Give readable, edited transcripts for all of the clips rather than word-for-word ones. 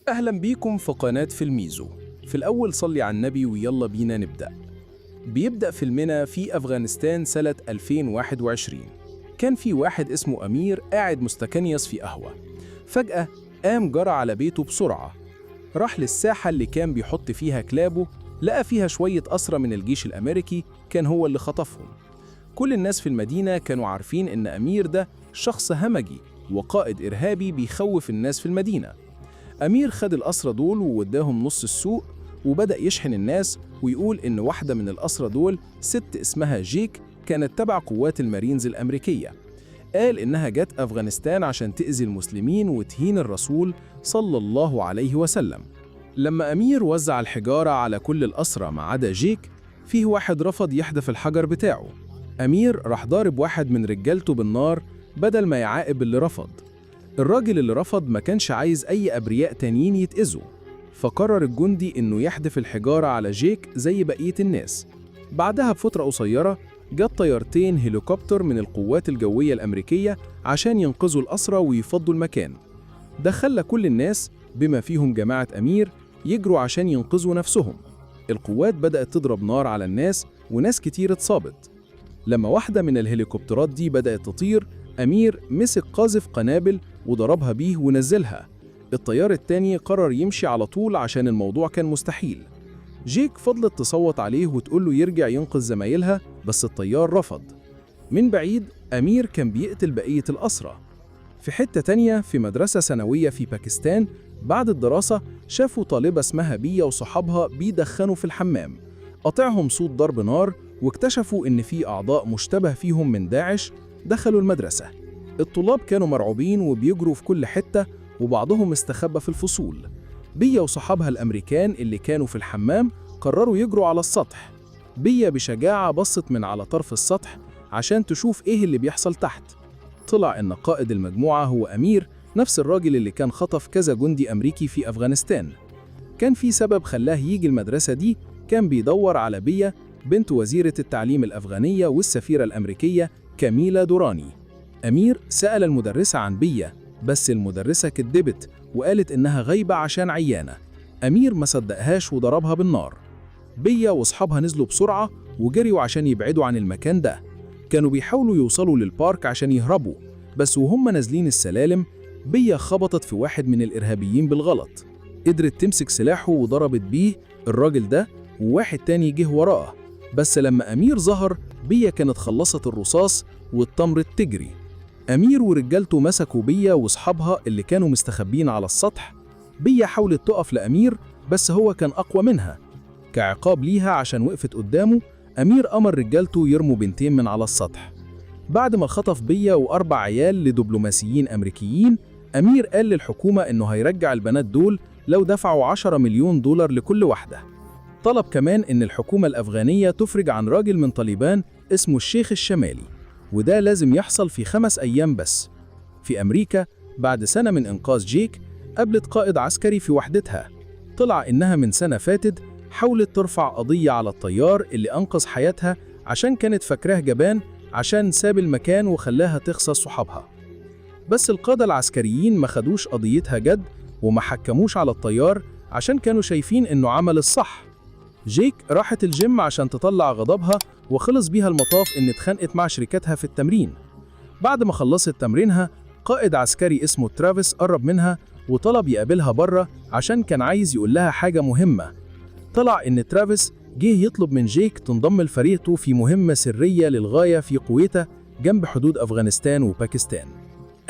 أهلا بيكم في قناة فيلميزو. في الأول صلي على النبي ويلا بينا نبدأ. بيبدأ فيلمنا في أفغانستان سنة 2021. كان في واحد اسمه أمير قاعد مستكنيس في قهوة. فجأة قام جرى على بيته بسرعة، راح للساحة اللي كان بيحط فيها كلابه، لقى فيها شوية أسرى من الجيش الأمريكي كان هو اللي خطفهم. كل الناس في المدينة كانوا عارفين إن أمير ده شخص همجي وقائد إرهابي بيخوف الناس في المدينة. أمير خد الأسرى دول ووداهم نص السوق، وبدأ يشحن الناس ويقول إن واحدة من الأسرى دول ست اسمها جيك كانت تبع قوات المارينز الأمريكية. قال إنها جت أفغانستان عشان تأذي المسلمين وتهين الرسول صلى الله عليه وسلم. لما أمير وزع الحجارة على كل الأسرى ما عدا جيك، فيه واحد رفض يحدف الحجر بتاعه. أمير راح ضارب واحد من رجالته بالنار بدل ما يعاقب اللي رفض. الراجل اللي رفض ما كانش عايز أي أبرياء تانيين يتأذوا، فقرر الجندي إنه يحدف الحجارة على جيك زي بقية الناس. بعدها بفترة قصيرة جت طيارتين هليكوبتر من القوات الجوية الأمريكية عشان ينقذوا الأسرى ويفضوا المكان. ده خلى كل الناس بما فيهم جماعة أمير يجروا عشان ينقذوا نفسهم. القوات بدأت تضرب نار على الناس وناس كتير اتصابت. لما واحدة من الهليكوبترات دي بدأت تطير، أمير مسك قاذف قنابل وضربها بيه ونزلها. الطيار التاني قرر يمشي على طول عشان الموضوع كان مستحيل. جيك فضلت تصوت عليه وتقول له يرجع ينقذ زمايلها، بس الطيار رفض. من بعيد أمير كان بيقتل بقية الأسرى. في حتة تانية في مدرسة ثانوية في باكستان، بعد الدراسة شافوا طالبة اسمها بيا وصحابها بيدخنوا في الحمام. قطعهم صوت ضرب نار واكتشفوا إن في أعضاء مشتبه فيهم من داعش دخلوا المدرسة. الطلاب كانوا مرعوبين وبيجروا في كل حتة، وبعضهم استخبى في الفصول. بيا وصحابها الأمريكان اللي كانوا في الحمام قرروا يجروا على السطح. بيا بشجاعة بصت من على طرف السطح عشان تشوف إيه اللي بيحصل تحت. طلع إن قائد المجموعة هو أمير، نفس الراجل اللي كان خطف كذا جندي أمريكي في أفغانستان. كان في سبب خلاه يجي المدرسة دي، كان بيدور على بيا بنت وزيرة التعليم الأفغانية والسفيرة الأمريكية كاميلا دوراني. أمير سأل المدرسة عن بيا، بس المدرسة كدبت وقالت إنها غايبة عشان عيانة. أمير ما صدقهاش وضربها بالنار. بيا وأصحابها نزلوا بسرعة وجريوا عشان يبعدوا عن المكان ده. كانوا بيحاولوا يوصلوا لل park عشان يهربوا، بس وهم نازلين السلالم بيا خبطت في واحد من الإرهابيين بالغلط. قدرت تمسك سلاحه وضربت بيه الراجل ده، وواحد تاني جه وراه. بس لما أمير ظهر بيا كانت خلصت الرصاص واضطرت تجري. أمير ورجالته مسكوا بيا وأصحابها اللي كانوا مستخبين على السطح. بيا حاولت تقف لأمير بس هو كان أقوى منها. كعقاب ليها عشان وقفت قدامه، أمير أمر رجالته يرموا بنتين من على السطح. بعد ما خطف بيا و4 عيال لدبلوماسيين أمريكيين، أمير قال للحكومة إنه هيرجع البنات دول لو دفعوا 10 مليون دولار لكل واحدة. طلب كمان إن الحكومة الأفغانية تفرج عن راجل من طالبان اسمه الشيخ الشمالي، وده لازم يحصل في 5 أيام بس. في أمريكا بعد سنة من إنقاذ جيك، قابلت قائد عسكري في وحدتها. طلع إنها من سنة فاتت حاولت ترفع قضية على الطيار اللي أنقذ حياتها عشان كانت فاكراه جبان عشان ساب المكان وخلاها تخسر صحابها. بس القادة العسكريين ما خدوش قضيتها جد وما حكموش على الطيار عشان كانوا شايفين إنه عمل الصح. جيك راحت الجيم عشان تطلع غضبها، وخلص بيها المطاف إن اتخانقت مع شريكتها في التمرين. بعد ما خلصت تمرينها، قائد عسكري اسمه ترافيس قرب منها وطلب يقابلها بره عشان كان عايز يقول لها حاجة مهمة. طلع إن ترافيس جه يطلب من جيك تنضم لفريقه في مهمة سرية للغاية في كويتا جنب حدود أفغانستان وباكستان.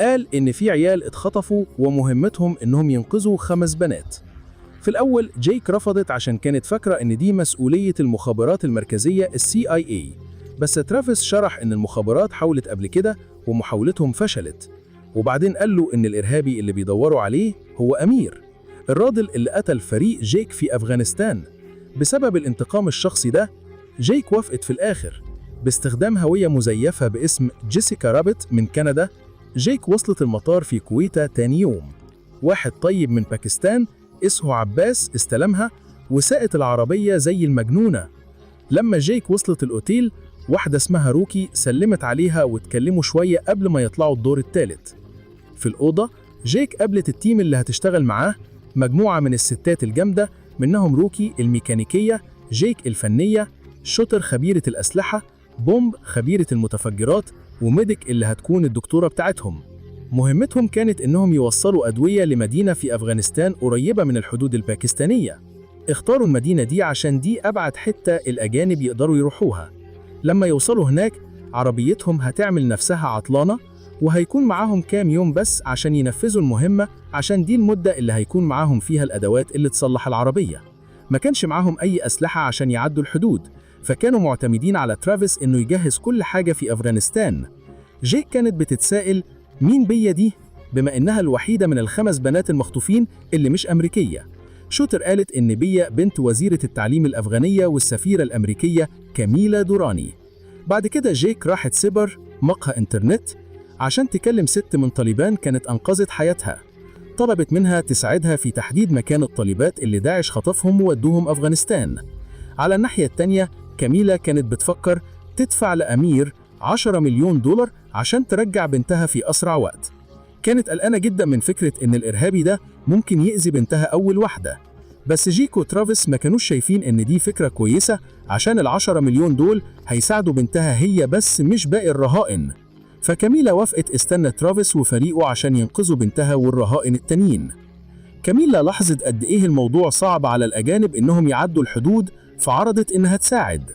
قال إن في عيال اتخطفوا ومهمتهم إنهم ينقذوا 5 بنات. في الأول جيك رفضت عشان كانت فاكرة إن دي مسؤولية المخابرات المركزية CIA، بس ترافيس شرح إن المخابرات حاولت قبل كده ومحاولتهم فشلت. وبعدين قال له إن الإرهابي اللي بيدوروا عليه هو أمير، الراجل اللي قتل فريق جيك في أفغانستان. بسبب الانتقام الشخصي ده جيك وافقت في الآخر. باستخدام هوية مزيفة باسم جيسيكا رابت من كندا، جيك وصلت المطار في كويتا تاني يوم. واحد طيب من باكستان اسمه عباس استلمها وساقت العربية زي المجنونة. لما جيك وصلت الأوتيل، واحدة اسمها روكي سلمت عليها واتكلموا شوية قبل ما يطلعوا الدور الثالث. في الأوضة جيك قابلت ال team اللي هتشتغل معاه، مجموعة من الستات الجامدة، منهم روكي الميكانيكية، جيك الفنية، شوتر خبيرة الأسلحة، بومب خبيرة المتفجرات، وميديك اللي هتكون الدكتورة بتاعتهم. مهمتهم كانت إنهم يوصلوا أدوية لمدينة في أفغانستان قريبة من الحدود الباكستانية. اختاروا المدينة دي عشان دي أبعد حتة الأجانب يقدروا يروحوها. لما يوصلوا هناك عربيتهم هتعمل نفسها عطلانة، وهيكون معاهم كام يوم بس عشان ينفذوا المهمة، عشان دي المدة اللي هيكون معاهم فيها الأدوات اللي تصلح العربية. ما كانش معاهم أي أسلحة عشان يعدوا الحدود، فكانوا معتمدين على ترافيس إنه يجهز كل حاجة في أفغانستان. جيك كانت بتتسائل مين بيا دي، بما إنها الوحيدة من الخمس بنات المخطوفين اللي مش أمريكية. شوتر قالت إن بيا بنت وزيرة التعليم الأفغانية والسفيرة الأمريكية كاميلا دوراني. بعد كده جيك راحت سيبر مقهى إنترنت عشان تكلم ست من طالبان كانت أنقذت حياتها. طلبت منها تساعدها في تحديد مكان الطالبات اللي داعش خطفهم وودوهم أفغانستان. على الناحية التانية كاميلا كانت بتفكر تدفع لأمير 10 مليون دولار عشان ترجع بنتها في أسرع وقت. كانت قلقانة جدا من فكرة إن الإرهابي ده ممكن يأذي بنتها أول واحدة. بس جيك وترافيس ما كانوش شايفين إن دي فكرة كويسة، عشان ال10 مليون دول هيساعدوا بنتها هي بس مش باقي الرهائن. فكاميلا وافقت استنى ترافيس وفريقه عشان ينقذوا بنتها والرهائن التانيين. كاميلا لاحظت قد إيه الموضوع صعب على الأجانب إنهم يعدوا الحدود، فعرضت إنها تساعد.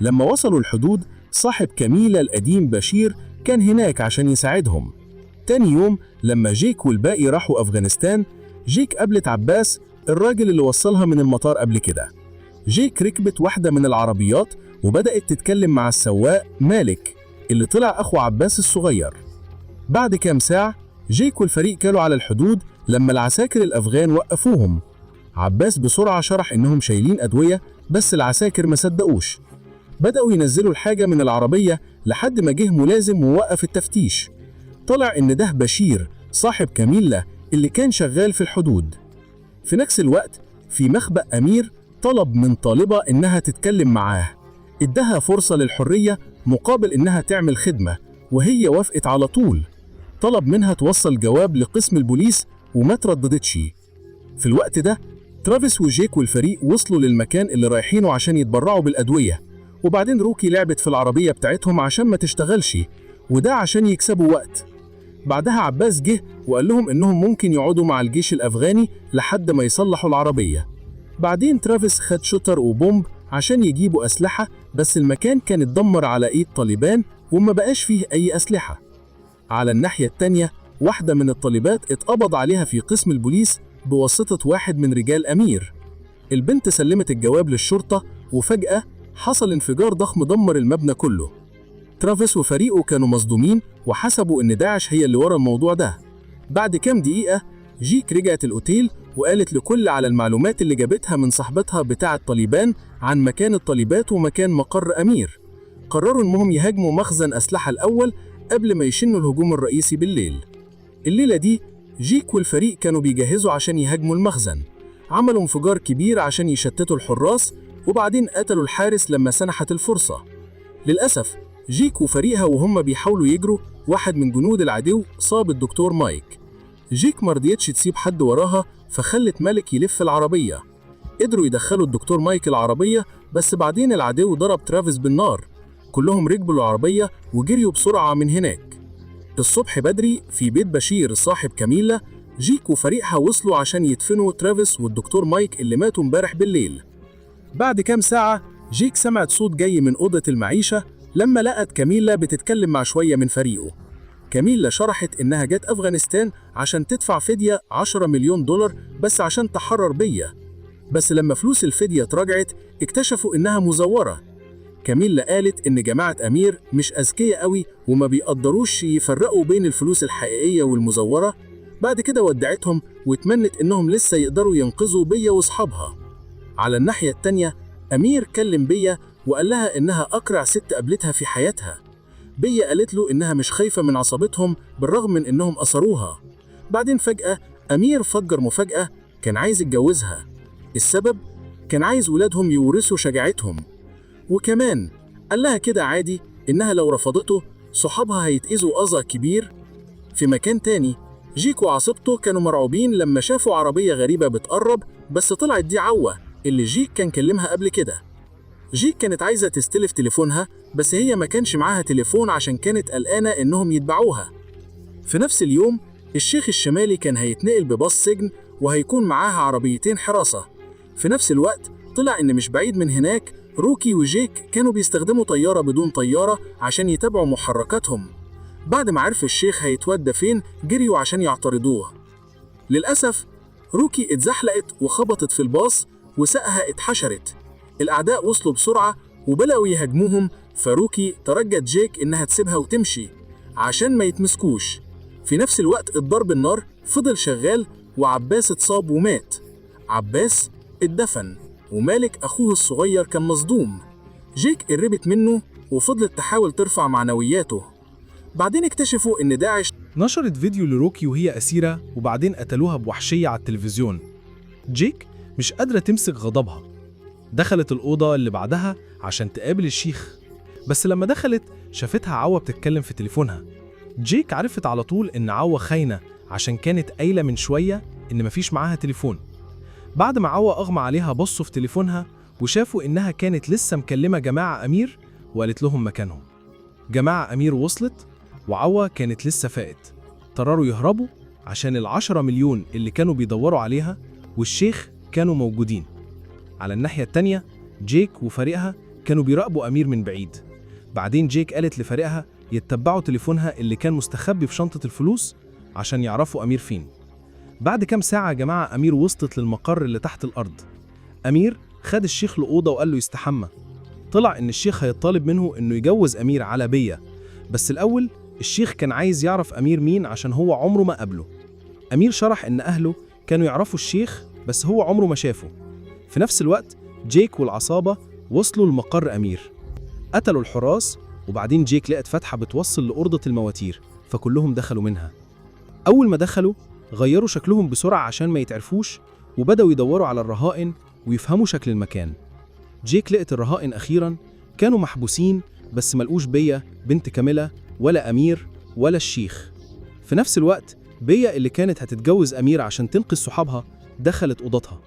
لما وصلوا الحدود صاحب كاميلا القديم بشير كان هناك عشان يساعدهم. تاني يوم لما جيك والباقي راحوا أفغانستان، جيك قابلت عباس الراجل اللي وصلها من المطار قبل كده. جيك ركبت واحدة من العربيات وبدأت تتكلم مع السواق مالك اللي طلع أخو عباس الصغير. بعد كام ساعة جيك والفريق كانوا على الحدود لما العساكر الأفغان وقفوهم. عباس بسرعة شرح إنهم شايلين أدوية، بس العساكر ما صدقوش. بدأوا ينزلوا الحاجة من العربية لحد ما جه ملازم ووقف التفتيش. طلع إن ده بشير صاحب كاميلا اللي كان شغال في الحدود. في نفس الوقت في مخبأ أمير طلب من طالبة إنها تتكلم معاه، ادها فرصة للحرية مقابل إنها تعمل خدمة، وهي وافقت على طول. طلب منها توصل جواب لقسم البوليس وما ترددتش. في الوقت ده ترافيس وجيك والفريق وصلوا للمكان اللي رايحينه عشان يتبرعوا بالأدوية، وبعدين روكي لعبت في العربية بتاعتهم عشان ما تشتغلش، وده عشان يكسبوا وقت. بعدها عباس جه وقال لهم إنهم ممكن يقعدوا مع الجيش الأفغاني لحد ما يصلحوا العربية. بعدين ترافيس خد شوتر وبومب عشان يجيبوا أسلحة، بس المكان كان اتدمر على إيد طالبان وما بقاش فيه أي أسلحة. على الناحية التانية واحدة من الطالبات اتقبض عليها في قسم البوليس بواسطة واحد من رجال أمير. البنت سلمت الجواب للشرطة، وفجأة حصل انفجار ضخم دمر المبنى كله. ترافيس وفريقه كانوا مصدومين وحسبوا إن داعش هي اللي ورا الموضوع ده. بعد كام دقيقة جيك رجعت الأوتيل وقالت لكل على المعلومات اللي جابتها من صاحبتها بتاعة طالبان عن مكان الطالبات ومكان مقر أمير. قرروا إنهم يهاجموا مخزن أسلحة الأول قبل ما يشنوا الهجوم الرئيسي بالليل. الليلة دي جيك والفريق كانوا بيجهزوا عشان يهاجموا المخزن. عملوا انفجار كبير عشان يشتتوا الحراس، وبعدين قتلوا الحارس لما سنحت الفرصة. للأسف جيك وفريقها وهم بيحاولوا يجروا، واحد من جنود العدو صاب الدكتور مايك. جيك مرضيتش تسيب حد وراها، فخلت مالك يلف العربية. قدروا يدخلوا الدكتور مايك العربية، بس بعدين العدو ضرب ترافيس بالنار. كلهم ركبوا العربية وجريوا بسرعة من هناك. الصبح بدري في بيت بشير صاحب كاميلا، جيك وفريقها وصلوا عشان يدفنوا ترافيس والدكتور مايك اللي ماتوا امبارح بالليل. بعد كام ساعة جيك سمعت صوت جاي من أوضة المعيشة لما لقت كاميلا بتتكلم مع شوية من فريقه. كاميلا شرحت إنها جت أفغانستان عشان تدفع فدية 10 مليون دولار بس عشان تحرر بيا، بس لما فلوس الفدية اتراجعت اكتشفوا إنها مزورة. كاميلا قالت إن جماعة أمير مش أذكياء قوي وما بيقدروش يفرقوا بين الفلوس الحقيقية والمزورة. بعد كده ودعتهم واتمنت إنهم لسه يقدروا ينقذوا بيا وأصحابها. على الناحية التانية أمير كلم بيا وقال لها إنها أقرع ست قابلتها في حياتها. بيا قالت له إنها مش خايفة من عصابتهم بالرغم من إنهم أسروها. بعدين فجأة أمير فجر مفاجأة، كان عايز يتجوزها. السبب؟ كان عايز ولادهم يورثوا شجاعتهم. وكمان قال لها كده عادي إنها لو رفضته صحابها هيتأذوا أذى كبير. في مكان تاني جيك وعصابته كانوا مرعوبين لما شافوا عربية غريبة بتقرب، بس طلعت دي عوة اللي جيك كان كلمها قبل كده. جيك كانت عايزة تستلف تليفونها، بس هي ما كانش معاها تليفون عشان كانت قلقانة إنهم يتبعوها. في نفس اليوم الشيخ الشمالي كان هيتنقل بباص سجن وهيكون معاها عربيتين حراسة. في نفس الوقت طلع إن مش بعيد من هناك روكي وجيك كانوا بيستخدموا طيارة بدون طيارة عشان يتابعوا محركاتهم. بعد ما عرف الشيخ هيتودى فين جريوا عشان يعترضوه. للأسف روكي اتزحلقت وخبطت في الباص وساقها اتحشرت. الأعداء وصلوا بسرعة وبدأوا يهاجموهم، فروكي ترجت جيك إنها تسيبها وتمشي عشان ما يتمسكوش. في نفس الوقت الضرب النار فضل شغال وعباس اتصاب ومات. عباس اتدفن ومالك أخوه الصغير كان مصدوم. جيك قربت منه وفضلت تحاول ترفع معنوياته. بعدين اكتشفوا إن داعش نشرت فيديو لروكي وهي أسيرة، وبعدين قتلوها بوحشية على التلفزيون. جيك مش قادرة تمسك غضبها. دخلت الأوضة اللي بعدها عشان تقابل الشيخ، بس لما دخلت شافتها عوا بتتكلم في تليفونها. جيك عرفت على طول إن عوا خاينة عشان كانت قايلة من شوية إن مفيش معاها تليفون. بعد ما عوا أغمى عليها بصوا في تليفونها وشافوا إنها كانت لسه مكلمة جماعة أمير وقالت لهم مكانهم. جماعة أمير وصلت وعوا كانت لسه فاقت. قرروا يهربوا عشان ال10 مليون اللي كانوا بيدوروا عليها والشيخ كانوا موجودين. على الناحية التانية جيك وفريقها كانوا بيراقبوا أمير من بعيد. بعدين جيك قالت لفريقها يتبعوا تليفونها اللي كان مستخبي في شنطة الفلوس عشان يعرفوا أمير فين. بعد كام ساعة يا جماعة أمير وصلت للمقر اللي تحت الأرض. أمير خد الشيخ لأوضة وقال له يستحمى. طلع إن الشيخ هيطالب منه إنه يجوز أمير على بية، بس الأول الشيخ كان عايز يعرف أمير مين عشان هو عمره ما قابله. أمير شرح إن أهله كانوا يعرفوا الشيخ بس هو عمره ما شافه. في نفس الوقت جيك والعصابة وصلوا لمقر أمير، قتلوا الحراس، وبعدين جيك لقت فتحة بتوصل لأوضة المواتير فكلهم دخلوا منها. أول ما دخلوا غيروا شكلهم بسرعة عشان ما يتعرفوش، وبدأوا يدوروا على الرهائن ويفهموا شكل المكان. جيك لقت الرهائن أخيرا، كانوا محبوسين بس ملقوش بيا بنت كاميلا ولا أمير ولا الشيخ. في نفس الوقت بيا اللي كانت هتتجوز أمير عشان تنقذ صحابها دخلت أوضتها.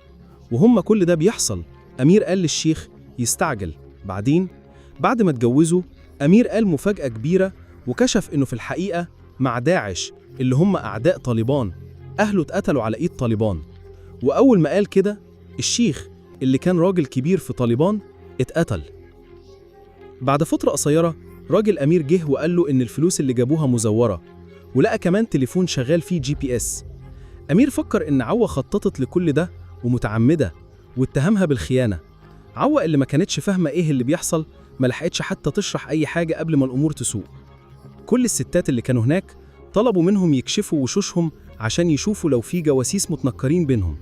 وهم كل ده بيحصل أمير قال للشيخ يستعجل. بعدين بعد ما اتجوزوا أمير قال مفاجأة كبيرة وكشف إنه في الحقيقة مع داعش اللي هم أعداء طالبان، أهله اتقتلوا على إيد طالبان. وأول ما قال كده الشيخ اللي كان راجل كبير في طالبان اتقتل. بعد فترة قصيرة راجل أمير جه وقال له إن الفلوس اللي جابوها مزورة، ولقى كمان تليفون شغال فيه GPS. أمير فكر إن عوا خططت لكل ده ومتعمدة واتهمها بالخيانة. عوا اللي ما كانتش فاهمة إيه اللي بيحصل ما لحقتش حتى تشرح أي حاجة قبل ما الأمور تسوء. كل الستات اللي كانوا هناك طلبوا منهم يكشفوا وشوشهم عشان يشوفوا لو في جواسيس متنكرين بينهم.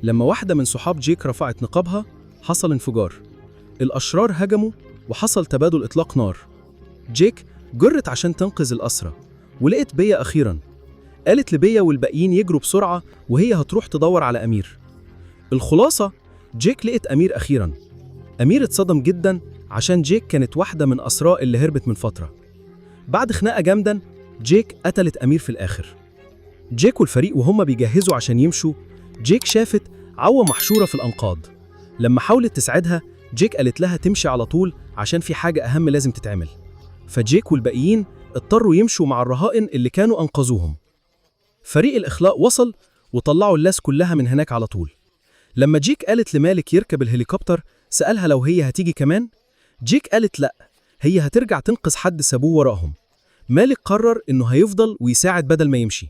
لما واحدة من صحاب جيك رفعت نقابها حصل انفجار، الأشرار هجموا وحصل تبادل إطلاق نار. جيك جرت عشان تنقذ الأسرى ولقت بيا أخيرا. قالت لبيا والباقيين يجروا بسرعة وهي هتروح تدور على أمير. الخلاصة جيك لقت أمير أخيرا. أمير اتصدم جدا عشان جيك كانت واحدة من أسراه اللي هربت من فترة. بعد خناقة جامدة جيك قتلت أمير في الآخر. جيك والفريق وهم بيجهزوا عشان يمشوا جيك شافت عوة محشورة في الأنقاض. لما حاولت تساعدها جيك قالت لها تمشي على طول عشان في حاجة أهم لازم تتعمل. فجيك والباقيين اضطروا يمشوا مع الرهائن اللي كانوا أنقذوهم. فريق الإخلاء وصل وطلعوا الناس كلها من هناك على طول. لما جيك قالت لمالك يركب الهليكوبتر سألها لو هي هتيجي كمان. جيك قالت لأ، هي هترجع تنقذ حد سابوه وراهم. مالك قرر إنه هيفضل ويساعد بدل ما يمشي.